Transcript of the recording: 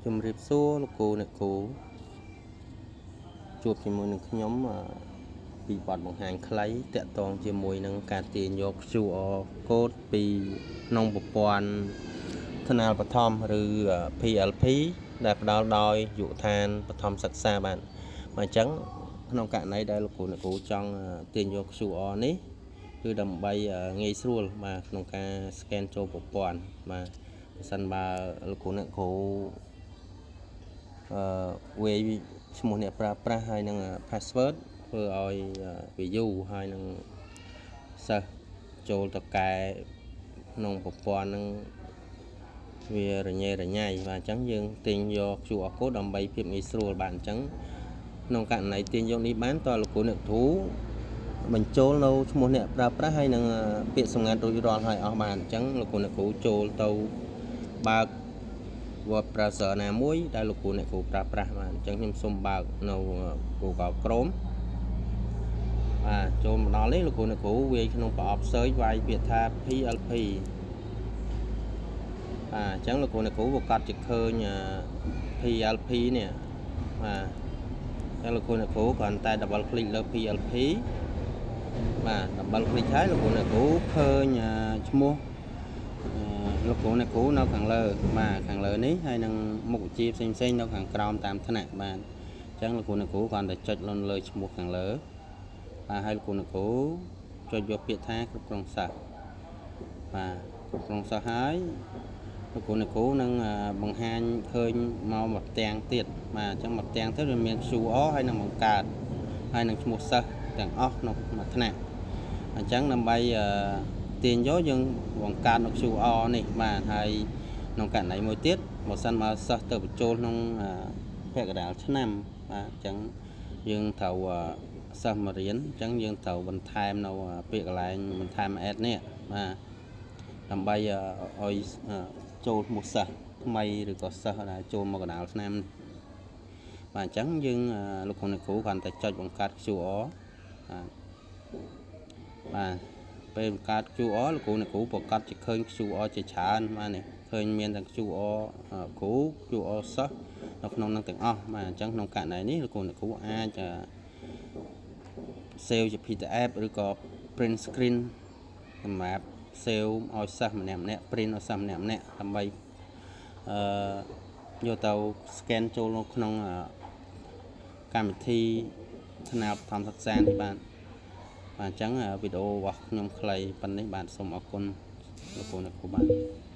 ជំរាបសួរលោកគ្រូអ្នកគ្រូជួបជាមួយនឹងខ្ញុំពីបទបង្ហាញខ្លីតាក់ទងជាមួយនឹងការទាញយក QR code ពីក្នុងប្រព័ន្ធថ្នាលបឋមឬ PLP ដែលផ្ដល់ដោយយុដ្ឋានបឋមសិក្សាបាទបាទអញ្ចឹងក្នុងករណីដែលលោកគ្រូអ្នកគ្រូចង់ទាញយក QR នេះគឺដើម្បីងាយស្រួលបាទក្នុងការ scan ចូលប្រព័ន្ធបាទបើសិនបើលោកគ្រូអ្នកគ្រូអឺវាយឈ្មោះអ្នកប្រើប្រាស់ហើយនឹង password ធ្វើឲ្យវាយូរហើយនឹងសិស្សចូលទៅកែក្នុងប្រព័ន្ធហ្នឹងវារញ៉េរញ៉ៃបាទអញ្ចឹងយើងទាញយក QR code ដើម្បីភាពងាយស្រួលបាទអញ្ចឹងក្នុងករណីទាញយកនេះបានតើលោកគ្រូអ្នកគ្រូបញ្ចូលនៅឈ្មោះអ្នកប្រើប្រាស់ហើយនឹងពាក្យសម្ងាត់រួចរាល់ហើយអស់បាទអញ្ចឹងលោកគ្រូអ្នកគ្រូចូលទៅបើក web browser ណាមួយដែលលោកគ្រូអ្នកគ្រូប្រើប្រាស់បាទអញ្ចឹងខ្ញុំសូមបើកនៅ Google Chrome បាទចូលមកដល់នេះលោកគ្រូអ្នកគ្រូវាយក្នុងប្រអប់ search វាយពាក្យថា PLP បាទអញ្ចឹងលោកគ្រូអ្នកគ្រូប្រកាសជាឃើញ PLP នេះបាទអញ្ចឹងលោកគ្រូអ្នកគ្រូគ្រាន់តែ double click លើ PLP បាទ double click ហើយលោកគ្រូអ្នកគ្រូឃើញឈ្មោះលោកគ្រូអ្នកគ្រូនៅខាងលើបាទខាងលើនេះហើយនឹងមុខវិជ្ជាផ្សេងផ្សេងនៅខាងក្រោមតាមថ្នាក់បាទអញ្ចឹងលោកគ្រូអ្នកគ្រូគ្រាន់តែចុចលើឈ្មោះខាងលើបាទហើយលោកគ្រូអ្នកគ្រូចុចយកពាក្យថាគ្រប់គ្រងសិស្សបាទគ្រប់គ្រងសិស្សហើយលោកគ្រូអ្នកគ្រូនឹងបង្ហាញឃើញមកមួយផ្ទាំងទៀតបាទអញ្ចឹងមួយផ្ទាំងទៀតវាមាន QR ហើយនឹងបង្កើតហើយនឹងឈ្មោះសិស្សទាំងអស់ក្នុងមួយថ្នាក់អញ្ចឹងដើម្បីទាញយកយើងបង្កើតនៅ QR នេះបាទហើយក្នុងករណីមួយទៀតបើសិនមកសិស្សទៅបញ្ចូលក្នុងពាក់កណ្ដាលឆ្នាំបាទអញ្ចឹងយើងត្រូវសិស្សមករៀនអញ្ចឹងយើងត្រូវបន្ថែមនៅពាក្យកន្លែងបន្ថែម add នេះបាទដើម្បីឲ្យចូលឈ្មោះសិស្សថ្មីឬក៏សិស្សដែលចូលមកកណ្ដាលឆ្នាំបាទអញ្ចឹងយើងលោកគ្រូអ្នកគ្រូគ្រាន់តែចុចបង្កើត QR បាទបាទពេលបង្កើត QR លោកគ្រូអ្នកគ្រូប្រកាសជាឃើញ QR ជាច្រើនបាទនេះឃើញមានទាំង QR គ្រូ QR សិស្សនៅក្នុងនឹងទាំងអស់បាទអញ្ចឹងក្នុងករណីនេះលោកគ្រូអ្នកគ្រូអាច save ជា PDF ឬក៏ print screen សម្រាប់ save ឲ្យសិស្សម្នាក់ម្នាក់ print ឲ្យសិស្សម្នាក់ម្នាក់ដើម្បីអឺយកទៅ scan ចូលនៅក្នុងកម្មវិធីថ្នាលបឋមសិក្សានេះបាទបាទអញ្ចឹងវីដេអូរបស់ខ្ញុំខ្លីប៉ុណ្ណេះបាទសូមអរគុណលោកគ្រូអ្នកគ្រូបាទ។